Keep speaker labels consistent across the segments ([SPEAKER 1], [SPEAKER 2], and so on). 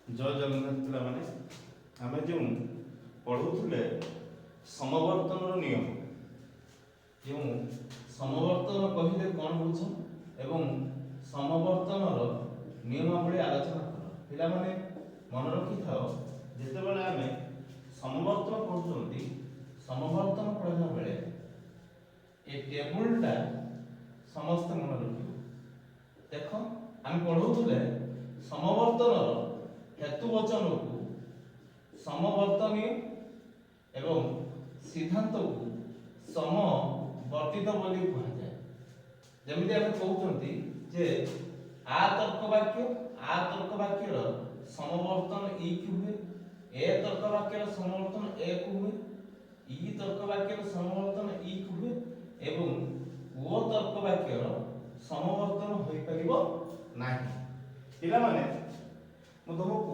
[SPEAKER 1] ଜୟ ଜଗନ୍ନାଥ ପିଲାମାନେ। ଆମେ ଯେଉଁ ପଢ଼ୁଥିଲେ ସମବର୍ତ୍ତନର ନିୟମ, ଯେଉଁ ସମବର୍ତ୍ତନ କହିଲେ କ'ଣ ବୁଝ ଏବଂ ସମବର୍ତ୍ତନର ନିୟମାବଳୀ ଆଲୋଚନା କର। ପିଲାମାନେ, ମନେ ରଖିଥାଅ, ଯେତେବେଳେ ଆମେ ସମବର୍ତ୍ତନ ପଢ଼ୁଛନ୍ତି, ସମବର୍ତ୍ତନ ପଢ଼ିଲା ବେଳେ ଏ ଟେବୁଲଟା ସମସ୍ତେ ମନେ ରଖିବ। ଦେଖ, ଆମେ ପଢ଼ୁଥିଲେ ସମବର୍ତ୍ତନର ହେତୁ ବଚନକୁ ସମବର୍ତ୍ତନୀୟ ଏବଂ ସିଦ୍ଧାନ୍ତକୁ ସମବର୍ତ୍ତିତ ବୋଲି କୁହାଯାଏ। ଯେମିତି ଆମେ କହୁଛନ୍ତି ଯେ ଆ ତର୍କ ବାକ୍ୟ, ଆ ତର୍କ ବାକ୍ୟର ସମବର୍ତ୍ତନ ଇ କୁ ହୁଏ, ଏ ତର୍କ ବାକ୍ୟର ସମବର୍ତ୍ତନ ଏ କୁ ହୁଏ, ଇ ତର୍କ ବାକ୍ୟର ସମବର୍ତ୍ତନ ଇ କୁ ହୁଏ ଏବଂ ଓ ତର୍କ ବାକ୍ୟର ସମବର୍ତ୍ତନ ହୋଇପାରିବ ନାହିଁ। ପିଲାମାନେ, ମୁଁ ତୁମକୁ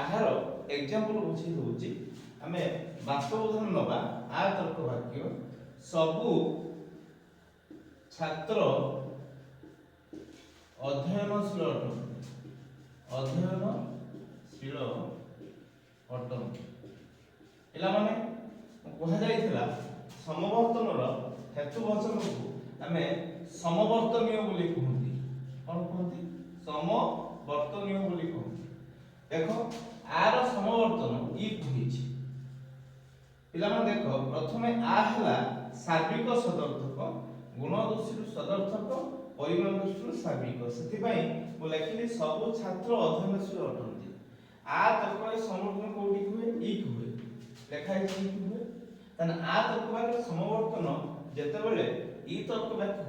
[SPEAKER 1] ଆହାର ଏକ୍ଜାମ୍ପଲ ବୁଝେଇ ଦଉଛି। ଆମେ ବାସ୍ତବ ଉଦାହରଣ ନେବା। ଆ ତର୍କ ବାକ୍ୟ, ସବୁ ଛାତ୍ର ଅଧ୍ୟୟନଶୀଳ ଅଟନ୍ତି। ଅଧ୍ୟୟନଶୀଳ ଅଟନ୍ତି। ପିଲାମାନେ, କୁହାଯାଇଥିଲା ସମବର୍ତ୍ତନର ହେତୁ ବଚନକୁ ଆମେ ସମବର୍ତ୍ତନୀୟ ବୋଲି କୁହନ୍ତି। କଣ କୁହନ୍ତି? ସମବର୍ତ୍ତନୀୟ ବୋଲି କୁହନ୍ତି। ଦେଖ, ଆର ସମବର୍ତ୍ତନ ଇ କୁ ହେଇଛି। ପିଲାମାନେ ଦେଖ, ପ୍ରଥମେ ଆ ହେଲା ସାର୍ବିକ ସଦର୍ଥକ, ଗୁଣ ଦୃଷ୍ଟିରୁ ସଦର୍ଥକ, ପରିମାଣ ଦୃଷ୍ଟିରୁ ସାର୍ବିକ। ସେଥିପାଇଁ ମୁଁ ଲେଖିଲି ସବୁ ଛାତ୍ର ଅଧ୍ୟୟନଶୀଳ ଅଟନ୍ତି। ଆ ତର୍କରେ ସମବର୍ତ୍ତନ କୋଉଠି ହୁଏ? ଇ କୁ ହୁଏ। ଲେଖା ହେଇଛି ଇ କୁ ହୁଏ। ତାହେଲେ ଆ ତର୍କ ବାକ୍ୟର ସମବର୍ତ୍ତନ ଯେତେବେଳେ ଇ ତର୍କ ବାକ୍ୟ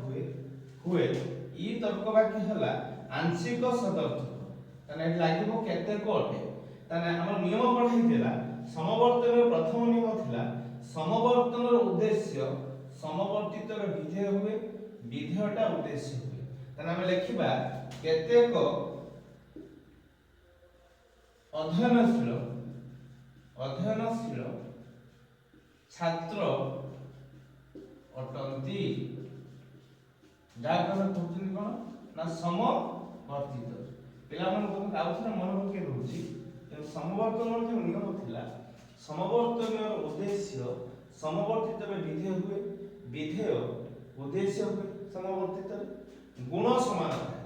[SPEAKER 1] ହୁଏ, ଇ ତର୍କ ବାକ୍ୟ ହେଲା ଆଂଶିକ ସଦର୍ଥକ। ତାହେଲେ ଏଠି ଲାଗିବ କେତେକ ଅଟେ। ତାହେଲେ ଆମର ନିୟମ ପଢା ହେଇଥିଲା। ସମବର୍ତ୍ତନର ପ୍ରଥମ ନିୟମ ଥିଲା, ସମବର୍ତ୍ତନର ଉଦ୍ଦେଶ୍ୟ ସମବର୍ତ୍ତିତର ବିଧେୟ ହୁଏ, ବିଧେୟଟା ଉଦ୍ଦେଶ୍ୟ ହୁଏ। ତାହେଲେ ଆମେ ଲେଖିବା କେତେକ ଅଧ୍ୟୟନଶୀଳ ଛାତ୍ର ଅଟନ୍ତି, ଯାହାକୁ ଆମେ କହୁଛନ୍ତି କଣ ନା ସମବର୍ତ୍ତିତ। ପିଲାମାନଙ୍କୁ ତମକୁ ଆଉ ଥରେ ମନେ ପକେଇ ଦଉଛି। ତେଣୁ ସମବର୍ତ୍ତନର ଯେଉଁ ନିୟମ ଥିଲା, ସମବର୍ତ୍ତନର ଉଦ୍ଦେଶ୍ୟ ସମବର୍ତ୍ତିତରେ ବିଧେୟ ହୁଏ, ବିଧେୟ ଉଦ୍ଦେଶ୍ୟ ହୁଏ। ସମବର୍ତ୍ତିତରେ ଗୁଣ ସମାନ ଥାଏ।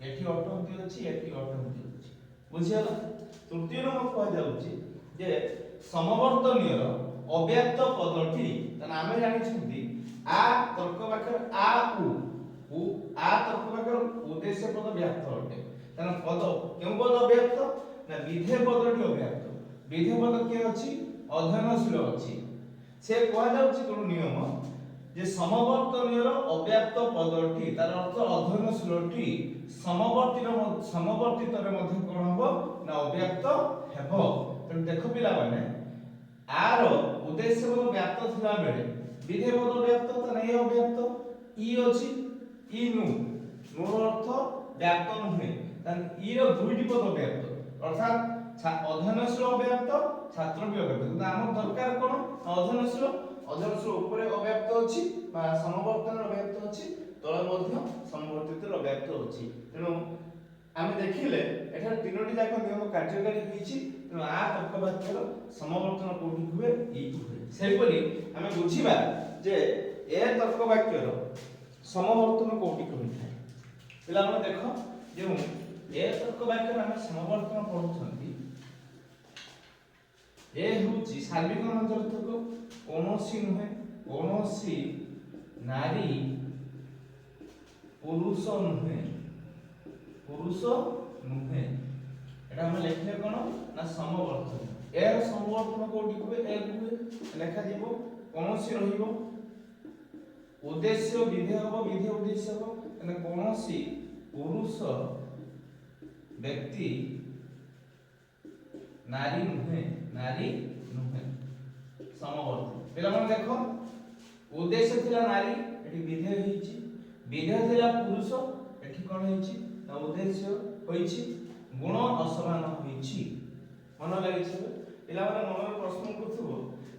[SPEAKER 1] ଏଠି ଅଟନ୍ତି ଅଛି, ଏଠି ଅଟନ୍ତି ଅଛି। ବୁଝିଗଲା? ତୃତୀୟ ନମ୍ବର କୁହାଯାଉଛି ଯେ ସମବର୍ତ୍ତନୀୟର ଅବ୍ୟାପ୍ତ ପଦଟି। ତାହେଲେ ଆମେ ଜାଣିଛନ୍ତି ଆ ତର୍କ ବାକ୍ୟର ଆ ଉ ଉ ଆ ତର୍କ ବାକ୍ୟର ଉଦ୍ଦେଶ୍ୟ ପଦ ବ୍ୟାପ୍ତ ଅଟେ। ତାହେଲେ ପଦ, କେଉଁ ପଦ ଅବ୍ୟାପ୍ତ ନା ବିଧେୟ ପଦଟି ଅବ୍ୟାପ୍ତ। ବିଧେୟ ପଦ କିଏ ଅଛି? ଅଧ୍ୟୟନଶୀଳ ଅଛି। ସେ କୁହାଯାଉଛି କୋଉ ନିୟମ ଯେ ସମବର୍ତ୍ତନୀୟର ଅବ୍ୟାପ୍ତ ପଦଟି, ତାର ଅର୍ଥ ଅଧ୍ୟୟନଶୀଳଟି ସମବର୍ତ୍ତିତରେ ମଧ୍ୟ କଣ ହବ ନା ଅବ୍ୟାପ୍ତ ହେବ। ତେଣୁ ଦେଖ ପିଲାମାନେ, ଆର ଉଦ୍ଦେଶ୍ୟ ପଦ ବ୍ୟାପ୍ତ ଥିଲା ବେଳେ ବିଧେୟ ପଦ ବ୍ୟାପ୍ତ, ତାହେଲେ ଏ ଅବ୍ୟାପ୍ତ। ଇ ଅଛି, ଇ ନୁ, ନୁର ଅର୍ଥ ବ୍ୟାପ୍ତ ନୁହେଁ। ତାହେଲେ ଇ ର ଦୁଇଟି ପଦ ବ୍ୟାପ୍ତ, ଅର୍ଥାତ୍ ଅଧ୍ୟୟନଶୀଳ ଅବ୍ୟାପ୍ତ, ଛାତ୍ର ବି ଅବ୍ୟାପ୍ତ। କିନ୍ତୁ ଆମର ଦରକାର କଣ ନା ଅଧ୍ୟୟନଶୀଳ। ଅଧ୍ୟୟନଶୀଳ ଉପରେ ଅବ୍ୟାପ୍ତ ଅଛି ବା ସମବର୍ତ୍ତନର ଅବ୍ୟାପ୍ତ ଅଛି, ତଳେ ମଧ୍ୟ ସମବର୍ତ୍ତିତର ଅବ୍ୟାପ୍ତ ଅଛି। ତେଣୁ ଆମେ ଦେଖିଲେ ଏଠାରେ ତିନୋଟି ଯାକ ନିୟମ କାର୍ଯ୍ୟକାରୀ ହୋଇଛି। ତେଣୁ ଆ ତର୍କ ବାକ୍ୟର ସମବର୍ତ୍ତନ କୋଉଠି ହୁଏ? ଇ କୁ ହୁଏ। ସେହିପରି ଆମେ ବୁଝିବା ଯେ ଏ ତର୍କ ବାକ୍ୟର ସମବର୍ତ୍ତନ କୋଉଠି ହୋଇଥାଏ। ପିଲାମାନେ ଦେଖ, ଯେଉଁ ଏ ତର୍କ ବାକ୍ୟର ଆମେ ସମବର୍ତ୍ତନ ପଢୁଛନ୍ତି, ଏ ହେଉଛି ସାର୍ବିକ ନଞ୍ଜର୍ଥକ, କୌଣସି ନୁହେଁ, କୌଣସି ନାରୀ ପୁରୁଷ ନୁହେଁ। ପୁରୁଷ ନୁହେଁ। ଏଟା ଆମେ ଲେଖିଲେ କଣ ନା ସମବର୍ତ୍ତନ। ଏର ସମବର୍ତ୍ତନ କୋଉଠି ହୁଏ? ଏ କୁ ହୁଏ। ଲେଖାଯିବ କୌଣସି ରହିବ, ଉଦ୍ଦେଶ୍ୟ ବିଧେୟ ହବ, ବିଧେୟ ଉଦ୍ଦେଶ୍ୟ ହବ। ତାହେଲେ କୌଣସି ପୁରୁଷ ବ୍ୟକ୍ତି ନାରୀ ନୁହେଁ। ନାରୀ ନୁହେଁ, ସମବର୍ତ୍ତନ। ପିଲାମାନେ ଦେଖ, ଉଦ୍ଦେଶ୍ୟ ଥିଲା ନାରୀ, ଏଠି ବିଧେୟ ହେଇଛି। ବିଧେୟ ଥିଲା ପୁରୁଷ, ଏଠି କଣ ହେଇଛି ନା ଉଦ୍ଦେଶ୍ୟ ହୋଇଛି। ଗୁଣ ଅସମାନ ହୋଇଛି। ମନ ଲାଗିଛି ଏବେ? ପିଲାମାନେ, ମନରେ ପ୍ରଶ୍ନ କରୁଥିବ,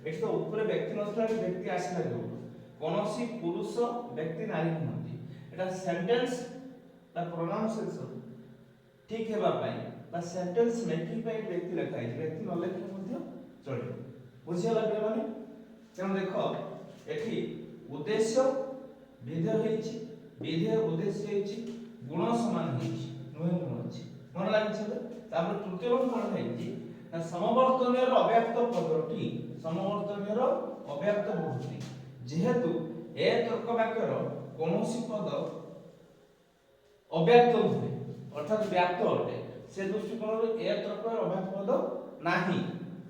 [SPEAKER 1] ଏଠି ତ ଉପରେ ବ୍ୟକ୍ତି ନଥିଲା, ଏଠି ବ୍ୟକ୍ତି ଆସିଲା କେଉଁଠୁ? କୌଣସି ପୁରୁଷ ବ୍ୟକ୍ତି ନାରୀ ନୁହନ୍ତି। ଏଟା ସେଣ୍ଟେନ୍ସ ବା ପ୍ରନାଉନ୍ସିଏସନ ଠିକ ହେବା ପାଇଁ ବା ସେଣ୍ଟେନ୍ସ ମେକିଂ ପାଇଁ ବ୍ୟକ୍ତି ଲେଖା ହେଇଛି। ବ୍ୟକ୍ତି ନ ଲେଖିଲେ ମଧ୍ୟ ଚଳିବ। ବୁଝିଗଲା ପିଲାମାନେ? ତେଣୁ ଦେଖ, ଏଠି ଉଦ୍ଦେଶ୍ୟ ବିଧେୟ ହେଇଛି, ବିଧେୟ ଉଦ୍ଦେଶ୍ୟ ହେଇଛି, ଗୁଣ ସମାନ ହେଇଛି, ନୁହେଁ ଗୁଣ ଅଛି। ମନେ ଲାଗୁଛି ଏବେ? ତାପରେ ତୃତୀୟ ନମ୍ବର କଣ ହେଇଛି ନା ସମବର୍ତ୍ତନୀୟର ଅବ୍ୟାପ୍ତ ପଦଟି, ସମବର୍ତ୍ତନୀୟର ଅବ୍ୟାପ୍ତ ବହୁତି। ଯେହେତୁ ଏ ତର୍କ ବାକ୍ୟର କୌଣସି ପଦ ଅବ୍ୟାପ୍ତ ନୁହେଁ, ଅର୍ଥାତ୍ ବ୍ୟାପ୍ତ ଅଟେ, ସେ ଦୃଷ୍ଟିକୋଣରୁ ଏ ତର୍କର ଅବ୍ୟାପ୍ତ ପଦ ନାହିଁ।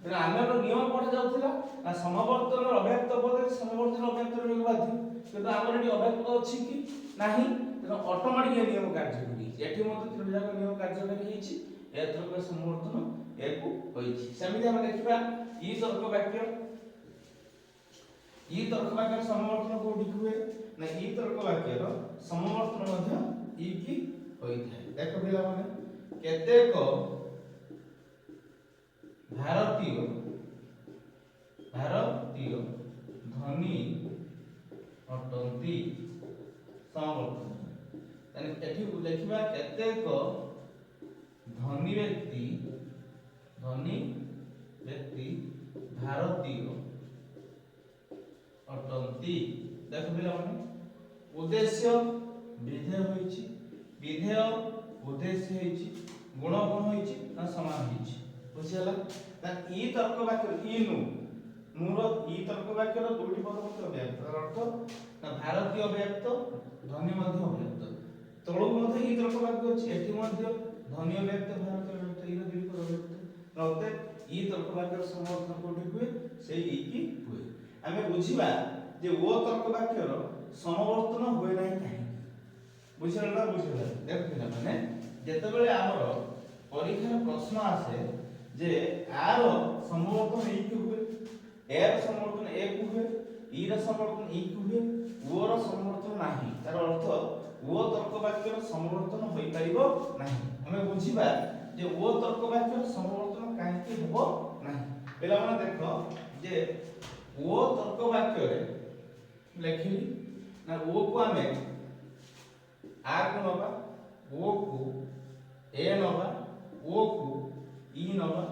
[SPEAKER 1] ତେଣୁ ଆମର ନିୟମ ପଢାଯାଉଥିଲା ନା ସମବର୍ତ୍ତନର ଅବ୍ୟାପ୍ତ ପଦରେ ସମବର୍ତ୍ତନ ଅବ୍ୟାପ୍ତ ରହିବାକୁ ବାଧ୍ୟ। କିନ୍ତୁ ଆମର ଏଠି ଅବ୍ୟାପ୍ତ ପଦ ଅଛି କି ନାହିଁ। ତେଣୁ ଅଟୋମେଟିକ ଏ ନିୟମ କାର୍ଯ୍ୟକାରୀ ହେଇଛି। ଏଠି ମଧ୍ୟ ତିନୋଟି ଯାକ ନିୟମ କାର୍ଯ୍ୟକାରୀ ହେଇଛି। ଏ ତର୍କ ସମବର୍ତ୍ତନ ଏକୁ ହୋଇଛି। ସେମିତି ଆମେ ଦେଖିବା ଇ ତର୍କ ବାକ୍ୟ। ଇ ତର୍କ ବାକ୍ୟର ସମବର୍ତ୍ତନ କୋଉଠି ହୁଏ ନା ଇ ତର୍କ ବାକ୍ୟର ସମବର୍ତ୍ତନ ମଧ୍ୟ ଇ କି ହୋଇଥାଏ। ଦେଖ ପିଲାମାନେ, କେତେକ ଭାରତୀୟ ଧନୀ ଅଟନ୍ତି, ସମବର୍ତ୍ତନ। ତାହେଲେ ଏଠି ଲେଖିବା କେତେକ ଧନୀ ବ୍ୟକ୍ତି ଭାରତୀୟ ଅଟନ୍ତି। ଦେଖ ପିଲାମାନେ, ଉଦ୍ଦେଶ୍ୟ ବିଧେୟ ହୋଇଛି, ବିଧେୟ ଉଦ୍ଦେଶ୍ୟ ହେଇଛି, ଗୁଣ କଣ ହେଇଛି ନା ସମାନ ହେଇଛି। ବୁଝିହେଲା ନା? ଇ ତର୍କ ବାକ୍ୟ ଇ ନୁ ନୁର ଇ ତର୍କ ବାକ୍ୟର ଦୁଇଟି ପଦ ମଧ୍ୟ ଅବ୍ୟାପ୍ତ। ତାର ଅର୍ଥ ନା ଭାରତୀୟ ଅବ୍ୟାପ୍ତ, ଧନୀ ମଧ୍ୟ ଅବ୍ୟାପ୍ତ। ତଳକୁ ମଧ୍ୟ ଇ ତର୍କ ବାକ୍ୟ ଅଛି, ଏଠି ମଧ୍ୟ ଧନୀ ଅବ୍ୟାପ୍ତ, ଭାରତୀୟ ଅବ୍ୟାପ୍ତ, ଇ ର ଦୁଇ ପଦ ଅବ୍ୟାପ୍ତ। ଅର୍ଥାତ୍ ଇ ତର୍କ ବାକ୍ୟର ସମବର୍ତ୍ତନ କୋଉଠି ହୁଏ? ସେଇ ଇ କି ହୁଏ। ଆମେ ବୁଝିବା ଯେ ଓ ତର୍କ ବାକ୍ୟର ସମବର୍ତ୍ତନ ହୁଏ ନାହିଁ କାହିଁକି। ବୁଝିଲ ନା ବୁଝିଲ? ଦେଖ ପିଲାମାନେ, ଯେତେବେଳେ ଆମର ପରୀକ୍ଷାରେ ପ୍ରଶ୍ନ ଆସେ ଯେ ଆର ସମବର୍ତ୍ତନ ଇ କି ହୁଏ, ଏ ର ସମବର୍ତ୍ତନ ଏ କୁ ହୁଏ, ଇ ର ସମବର୍ତ୍ତନ ଇ କୁ ହୁଏ, ଓ ର ସମବର୍ତ୍ତନ ନାହିଁ, ତାର ଅର୍ଥ ଓ ତର୍କ ବାକ୍ୟର ସମବର୍ତ୍ତନ ହୋଇପାରିବ ନାହିଁ। ଆମେ ବୁଝିବା ଯେ ଓ ତର୍କ ବାକ୍ୟର ସମବର୍ତ୍ତନ କାହିଁକି ହେବ ନାହିଁ। ପିଲାମାନେ ଦେଖ ଯେ ଓ ତର୍କ ବାକ୍ୟରେ ଲେଖିଲି ନା ଓ କୁ ଆମେ ଆ କୁ ନବା, ଓ କୁ ଏ ନବା, ଓ କୁ ଇ ନବା,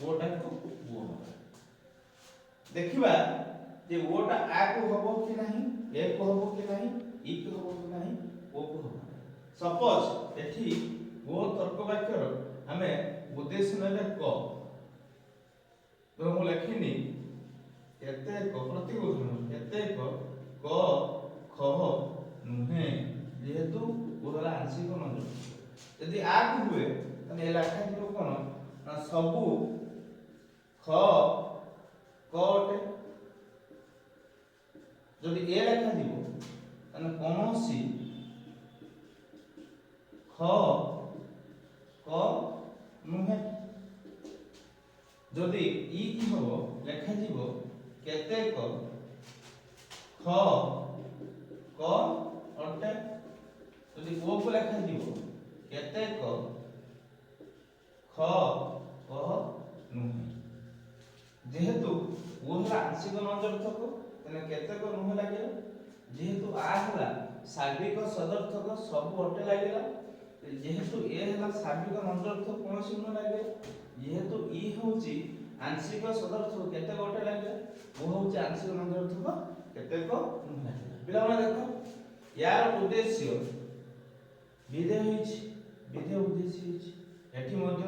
[SPEAKER 1] ଓଟାକୁ ଓ ନବା। ଦେଖିବା ଯେ ଓଟା ଆ କୁ ହବ କି ନାହିଁ, ଏ କୁ ହବ କି ନାହିଁ, ଇ କୁ ହବ କି ନାହିଁ, ଓ କୁ ହବ ନାହିଁ। ସପୋଜ ଏଠି ଓ ତର୍କ ବାକ୍ୟର ଆମେ ଉଦ୍ଦେଶ୍ୟ ନେଲେ କ। ଧର ମୁଁ ଲେଖିନି କେତେକ, ପ୍ରତୀକ ଉଦାହରଣ, କେତେକ କ ଖ ନୁହେଁ, ଯେହେତୁ ଓ ହେଲା ଆଂଶିକ ନଞ୍ଜର୍ଥକ। ଯଦି ଆ କୁ ହୁଏ, ତାହେଲେ ଏ ଲେଖାଯିବ କଣ ନା ସବୁ ଖ କ ଅଟେ। ଯଦି ଏ ଲେଖାଯିବ, ତାହେଲେ କୌଣସି ଖ କ ନୁହେଁ। ଯଦି ଇ କି ହବ, ଲେଖାଯିବ କେତେକ ଖ କ ଅଟେ। ଯଦି ଓ କୁ ଲେଖାଯିବ କେତେକ ଖ କ ନୁହେଁ। ଯେହେତୁ ଓ ହେଲା ଆଂଶିକ ନଞ୍ଜର୍ଥକ, ତେଣୁ କେତେକ ନୁହେଁ ଲାଗିଲା। ଯେହେତୁ ଆ ହେଲା ସାର୍ବିକ ସଦର୍ଥକ, ସବୁ ଅଟେ ଲାଗିଲା। ଯେହେତୁ ଏ ହେଲା ସାର୍ବିକ ନଞ୍ଜର୍ଥକ, କୌଣସି ନୁହେଁ ଲାଗିଲା। ଯେହେତୁ ଇ ହେଉଛି ଆଂଶିକ ସଦର୍ଥକ, କେତେକ ଅଟେ ଲାଗିଲା। ଓ ହେଉଛି ଆଂଶିକ ନଞ୍ଜର୍ଥକ, କେତେକ ନୁହେଁ ଲାଗିଲା। ପିଲାମାନେ ଦେଖ, ୟାର ଉଦ୍ଦେଶ୍ୟ ବିଧେୟ ହେଇଛି, ବିଧେୟ ଉଦ୍ଦେଶ୍ୟ ହେଇଛି। ଏଠି ମଧ୍ୟ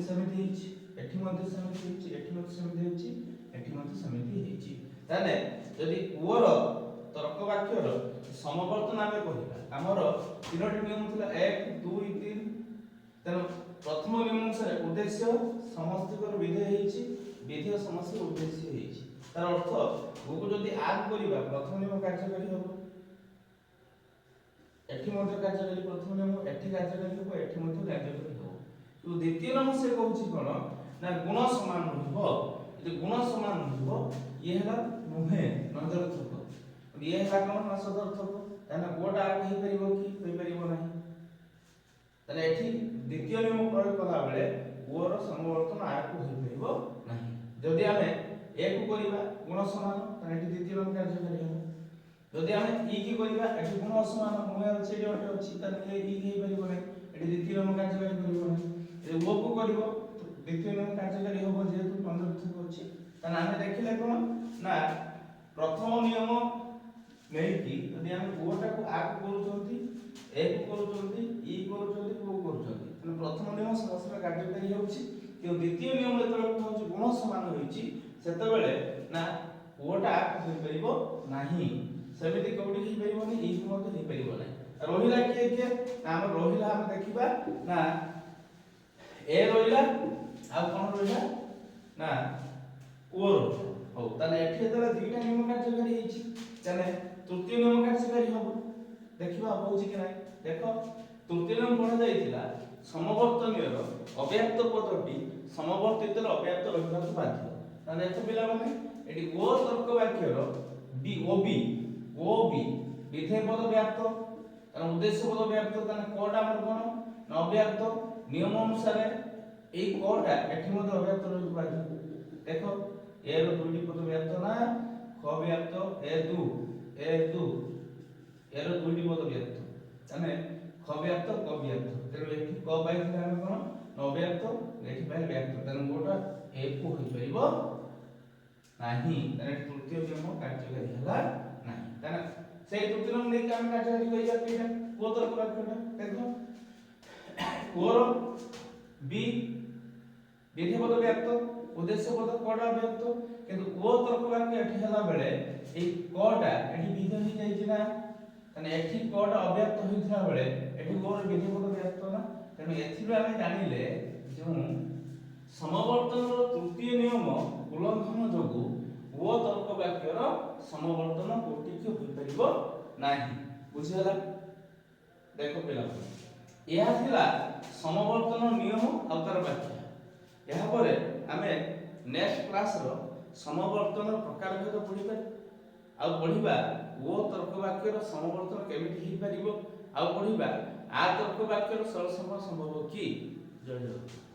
[SPEAKER 1] ସେମିତି ହେଇଛି, ଏଠି ମଧ୍ୟ ସେମିତି ହେଇଛି, ଏଠି ମଧ୍ୟ ସେମିତି ହେଇଛି, ଏଠି ମଧ୍ୟ ସେମିତି ହେଇଛି। ତାହେଲେ ଯଦି ଓର ତର୍କ ବାକ୍ୟର ସମବର୍ତ୍ତନ ଆମେ କହିବା, ଆମର ତିନୋଟି ନିୟମ ଥିଲା, 1, 2, 3। ତେଣୁ ପ୍ରଥମ ନିୟମ ଅନୁସାରେ ଉଦ୍ଦେଶ୍ୟ ସମସ୍ତଙ୍କର ବିଧେୟ ହେଇଛି, ବିଧେୟ ସମସ୍ତ ଉଦ୍ଦେଶ୍ୟ ହେଇଛି। ତାର ଅର୍ଥ ଓକୁ ଯଦି ଆଗ କରିବା, ପ୍ରଥମ ନିୟମ କାର୍ଯ୍ୟକାରୀ ହେବ। ଏଠି ମଧ୍ୟ କାର୍ଯ୍ୟକାରୀ ପ୍ରଥମ ନିୟମ, ଏଠି କାର୍ଯ୍ୟକାରୀ ହେବ, ଏଠି ମଧ୍ୟ କାର୍ଯ୍ୟକାରୀ ହେବ। କିନ୍ତୁ ଦ୍ୱିତୀୟ ନିୟମ ସେ କହୁଛି କଣ ନା ଗୁଣ ସମାନ ରହିବ। ଯଦି ଗୁଣ ସମାନ ରହିବ, ଇଏ ହେଲା ନୁହେଁ ନଞ୍ଜର୍ଥକ, ଇଏ ହେଲା କଣ ନା ସଦର୍ଥକ। ତାହେଲେ ଓଟା ଆଗ ହେଇପାରିବ କି? ହୋଇପାରିବ ନାହିଁ। ତାହେଲେ ଏଠି ଦ୍ୱିତୀୟ ନିୟମ ପ୍ରୟୋଗ କଲା ବେଳେ ଓର ସମବର୍ତ୍ତନ ଆକୁ ହୋଇପାରିବ ନାହିଁ। ଯଦି ଆମେ ଏ କୁ କରିବା ଗୁଣ ସମାନ, ତାହେଲେ ଏଠି ଦ୍ୱିତୀୟ ନିୟମ କାର୍ଯ୍ୟକାରୀ ହେବ। ଯଦି ଆମେ ଇ କି କରିବା, ଏଠି ଗୁଣ ଅସମାନ, ନୁହେଁ ଅଛି, ଏଠି ଅଟେ ଅଛି, ତାହେଲେ ଏ ଇ କି ହେଇପାରିବ ନାହିଁ, ଏଠି ଦ୍ୱିତୀୟ ନିୟମ କାର୍ଯ୍ୟକାରୀ କରିବ ନାହିଁ। କରିବ, ଦ୍ୱିତୀୟ ନିୟମ କାର୍ଯ୍ୟକାରୀ ହେବ, ଯେହେତୁ ଦ୍ୱନ୍ଦ୍ୱାର୍ଥକ ଅଛି। ତାହେଲେ ଆମେ ଦେଖିଲେ କ'ଣ ନା ପ୍ରଥମ ନିୟମ ନେଇକି ଯଦି ଆମେ ଓଟାକୁ ଆକୁ କରୁଛନ୍ତି, ଏ କୁ କରୁଛନ୍ତି, ଇ କରୁଛନ୍ତି, ଓ କରୁଛନ୍ତି, ତାହେଲେ ପ୍ରଥମ ନିୟମ ସରାସରି କାର୍ଯ୍ୟକାରୀ ହେଉଛି। କିନ୍ତୁ ଦ୍ୱିତୀୟ ନିୟମ ଯେତେବେଳେ ହେଉଛି ଗୁଣ ସମାନ ହୋଇଛି, ସେତେବେଳେ ନା ଓଟା ଆକୁ ହୋଇପାରିବ ନାହିଁ। ସେମିତି କୋଉଠି ହେଇପାରିବନି, ଇ କୁ ମଧ୍ୟ ହେଇପାରିବ ନାହିଁ। ରହିଲା କିଏ କିଏ ନା ଆମର ରହିଲା, ଆମେ ଦେଖିବା ନା ଏ ରହିଲା, ଆଉ କ'ଣ ରହିଲା ନା ଓ ରହିଲା। ହଉ, ତାହେଲେ ଏଠି ଯେତେବେଳେ ଦୁଇଟା ନିୟମ କାର୍ଯ୍ୟକାରୀ ହେଇଛି, ତାହେଲେ ତୃତୀୟ ନିୟମ କାର୍ଯ୍ୟକାରୀ ହବ। ଦେଖିବା ହଉଛି କି ନାହିଁ। ଦେଖ, ତୃତୀୟ ନିୟମ ପଢା ଯାଇଥିଲା, ସମବର୍ତ୍ତନୀୟର ଅବ୍ୟାପ୍ତ ପଦଟି ସମବର୍ତ୍ତିତର ଅବ୍ୟାପ୍ତ ରହିବାକୁ ବାଧ୍ୟ। ତାହେଲେ ଦେଖ ପିଲାମାନେ, ଏଠି ଓ ତର୍କ ବାକ୍ୟର ବି, ଓ ବି, ଓ ବି ବିଧେୟ ପଦ ବ୍ୟାପ୍ତ, କାରଣ ଉଦ୍ଦେଶ୍ୟ ପଦ ବ୍ୟାପ୍ତ। ତାହେଲେ କଟା ଆମର କ'ଣ ନା ଅବ୍ୟାପ୍ତ। ନିୟମ ଅନୁସାରେ ଏଇ କଟା ଏଠି ମଧ୍ୟ ଅବ୍ୟାପ୍ତ ରହିବାକୁ ବାଧ୍ୟ। ଦେଖ, ଏ ର ଦୁଇଟି ପଦ ବ୍ୟାପ୍ତ ନା ଖ ବ୍ୟାପ୍ତ, ଏ ଦୁ, ଏ ଦୁ, ଏ ର ଦୁଇଟି ପଦ ବ୍ୟାପ୍ତ, ତାହେଲେ ଖ ବ୍ୟାପ୍ତ, କ ବ୍ୟାପ୍ତ। ତେଣୁ ଏଠି କ ପାଇଥିଲେ ଆମେ କ'ଣ ନା ଅବ୍ୟାପ୍ତ, ଏଠି ପାଇଲେ ବ୍ୟାପ୍ତ। ତେଣୁ ଗୋଟା ଏ କୁ ହୋଇପାରିବ ନାହିଁ। ତାହେଲେ ଏଠି ତୃତୀୟ ନିୟମ କାର୍ଯ୍ୟକାରୀ ହେଲା ନାହିଁ। ତାହେଲେ ସେଇ ତୃତୀୟ ନିୟମ ନେଇକି ଆମେ କାର୍ଯ୍ୟକାରୀ କରିବା କେଇଟା କୋ ତର୍କ ବାକ୍ୟଟା। ଦେଖ, ଓର ବି ବିଧେୟ ପଦ ବ୍ୟାପ୍ତ, ଉଦ୍ଦେଶ୍ୟ ପଦ କଟା ବ୍ୟାପ୍ତ। କିନ୍ତୁ ଓ ତର୍କ ବାକ୍ୟ ଏଠି ହେଲା ବେଳେ ଏଇ କଟା ଏଠି ବିଧେୟ ହେଇଯାଇଛି ନା? ତାହେଲେ ଏଠି କଟା ଅବ୍ୟାପ୍ତ ହୋଇଥିଲା ବେଳେ ଏଠି ଓର ବିଧେୟ ପଦ ବ୍ୟାପ୍ତ ନା? ତେଣୁ ଏଥିରୁ ଆମେ ଜାଣିଲେ ଯେଉଁ ସମବର୍ତ୍ତନର ତୃତୀୟ ନିୟମ ଉଲ୍ଲଂଘନ ଯୋଗୁଁ ଓ ତର୍କ ବାକ୍ୟର ସମବର୍ତ୍ତନ କୋଟିକି ହୋଇପାରିବ ନାହିଁ। ବୁଝିହେଲା? ଦେଖ ପିଲାମାନେ, ଏହା ଥିଲା ସମବର୍ତ୍ତନ ନିୟମ ଆଉ ତାର ବ୍ୟାଖ୍ୟା। ଏହାପରେ ଆମେ ନେକ୍ସଟ କ୍ଲାସର ସମବର୍ତ୍ତନ ପ୍ରକାରଭେଦ ପଢିବା, ଆଉ ପଢିବା ଓ ତର୍କ ବାକ୍ୟର ସମବର୍ତ୍ତନ କେମିତି ହେଇପାରିବ, ଆଉ ପଢିବା ଆ ତର୍କ ବାକ୍ୟର ସରଳ ସମ୍ଭବ କି। ଜୟ ଜଗନ୍ନାଥ।